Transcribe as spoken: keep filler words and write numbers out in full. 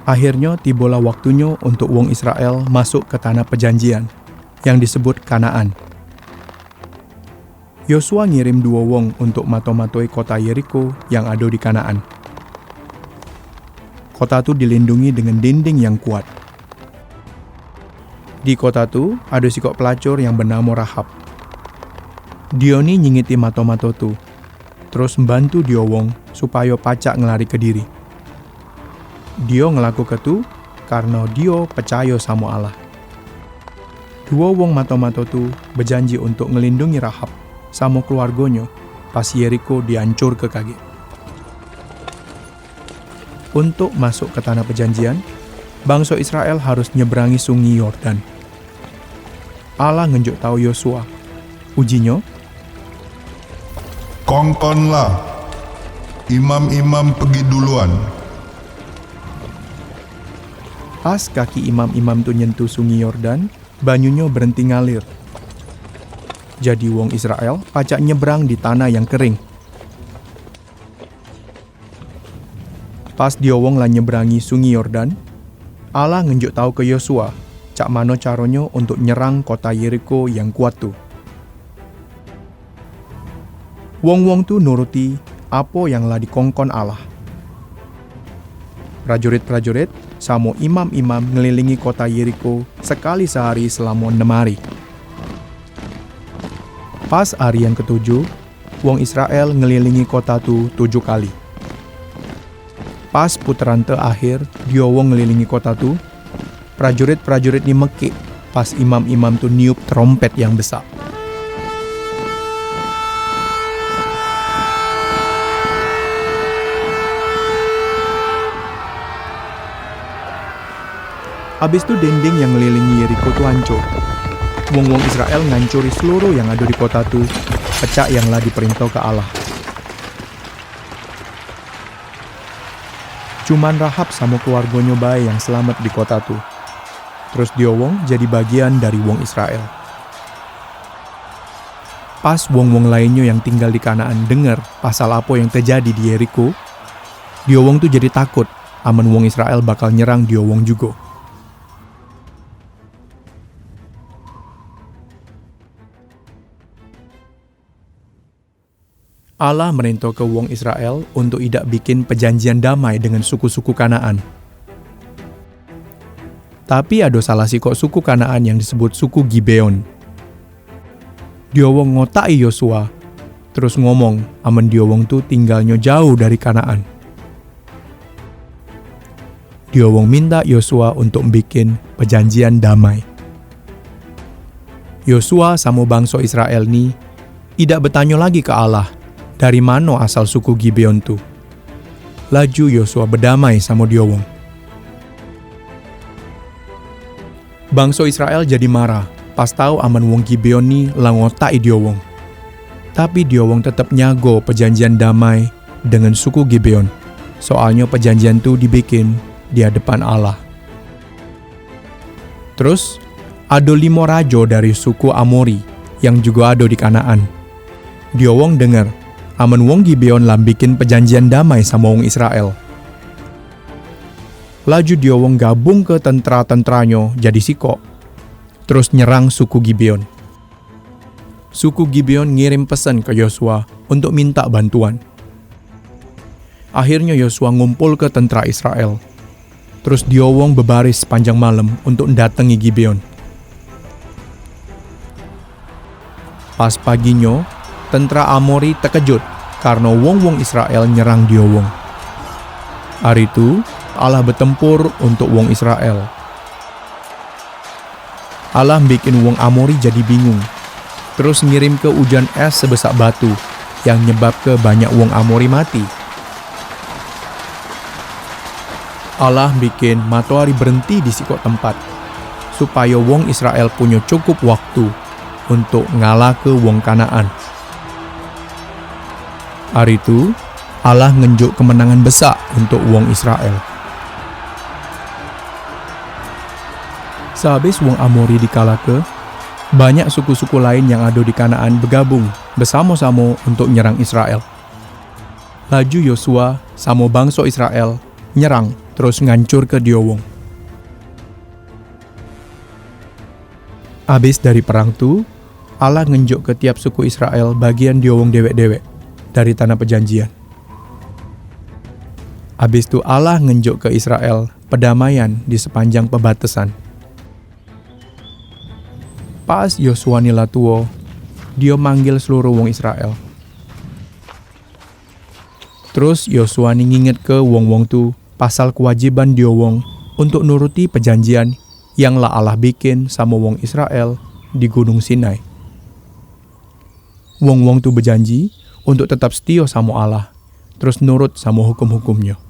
Akhirnyo tibolah waktunyo untuk wong Israel masuk ke tanah pejanjian, yang disebut Kanaan. Yosua ngirim duo wong untuk mato-matoi kota Yeriko yang ado di Kanaan. Kota tu dilindungi dengan dinding yang kuat. Di kota tu ado sikok pelacur yang benamo Rahab. Dio ni nyingiti mato-mato tu, terus mbantu dio wong supayo pacak ngelarike diri. Dio ngelakuke tu karno dio pecayo samo Allah. Duo wong mato-mato tu bejanji untuk ngelindungi Rahab samo keluargonyo pas Yeriko diancurke kagek. Untuk masuk ke tanah pejanjian, bangso Israel harus nyebrangi Sungi Yordan. Allah ngenjuk tau Yosua. Ujinyo, "Kongkonlah, imam-imam pegi duluan." Pas kaki imam-imam tu nyentuh Sungi Yordan, banyunyo berenti ngalir. Jadi wong Israel pacak nyebrang di tanah yang kering. Pas dio wong la nyebrangi Sungi Yordan, Allah ngenjuk tau ke Yosua cak mano caronyo untuk nyerang kota Yeriko yang kuat tu. Wong-wong tu nuruti apo yang la dikongkon Allah. Prajurit-prajurit samo imam-imam ngelilingi kota Yeriko sekali sehari selamo enem hari. Pas hari yang ketujuh, wong Israel ngelilingi kota tu tujuh kali. Pas puteran teakhir dio wong ngelilingi kota tu, prajurit-prajurit ni mekik pas imam-imam tu niup terompet yang besak. Abis tu dinding yang ngelilingi Yeriko tu hancur. Wong-wong Israel ngancuri seluruh yang ado di kota tu, pecak yang la diperintoke Allah. Cuman Rahab samo keluargonyo bae yang selamet di kota tu. Terus dio wong jadi bagian dari wong Israel. Pas wong-wong lainnyo yang tinggal di Kanaan denger pasal apo yang terjadi di Yeriko, dio wong tu jadi takut amen wong Israel bakal nyerang dio wong jugo. Allah merintoke wong Israel untuk idak bikin pejanjian damai dengan suku-suku Kanaan. Tapi ado salah sikok suku Kanaan yang disebut suku Gibeon. Dio wong ngotaki Yosua, terus ngomong amen dio wong tu tinggalnyo jauh dari Kanaan. Dio wong minta Yosua untuk bikin pejanjian damai. Yosua samo bangso Israel ni idak betanyo lagi ke Allah, dari mano asal suku Gibeon tu. Laju Yosua bedamai samo dio wong. Bangso Israel jadi marah pas tau amen wong Gibeon ni la ngotaki dio wong. Tapi dio wong tetep nyago pejanjian damai dengan suku Gibeon, soalnyo pejanjian tu dibikin di adepan Allah. Terus, ado limo rajo dari suku Amori yang jugo ado di Kanaan. Dio wong denger amen wong Gibeon la bikin pejanjian damai samo wong Israel. Laju dio wong gabungke tentera-tenteranyo jadi sikok, terus nyerang suku Gibeon. Suku Gibeon ngirim pesen ke Yosua untuk minta bantuan. Akhirnyo Yosua ngumpulke tentera Israel. Terus dio wong bebaris sepanjang malem untuk ndatengi Gibeon. Pas paginyo, tentera Amori tekejut karno wong-wong Israel nyerang dio wong. Ari tu, Allah betempur untuk wong Israel. Allah bikin wong Amori jadi bingung, terus ngirimke ujan es sebesak batu yang nyebabke banyak wong Amori mati. Allah bikin matoari berenti di sikok tempat, supayo wong Israel punyo cukup waktu untuk ngalahke wong Kanaan. Ari tu, Allah ngenjuk kemenangan besak untuk wong Israel. Sehabis wong Amori dikalahke, banyak suku-suku lain yang ado di Kanaan begabung besamo-samo untuk nyerang Israel. Laju Yosua samo bangso Israel nyerang terus ngancurke dio wong. Abis dari perang tu, Allah ngenjokke tiap suku Israel bagian dio wong dewek-dewek dari tanah perjanjian. Abis tu Allah ngenjokke Israel pedamaian di sepanjang pebatesan. Pas Yosua ni la tuo, dio manggil seluruh wong Israel. Terus Yosua ni ngingetke wong-wong tu pasal kewajiban dio wong untuk nuruti pejanjian yang la Allah bikin samo wong Israel di Gunung Sinai. Wong-wong tu bejanji untuk tetap setio samo Allah, terus nurut samo hukum-hukumnyo.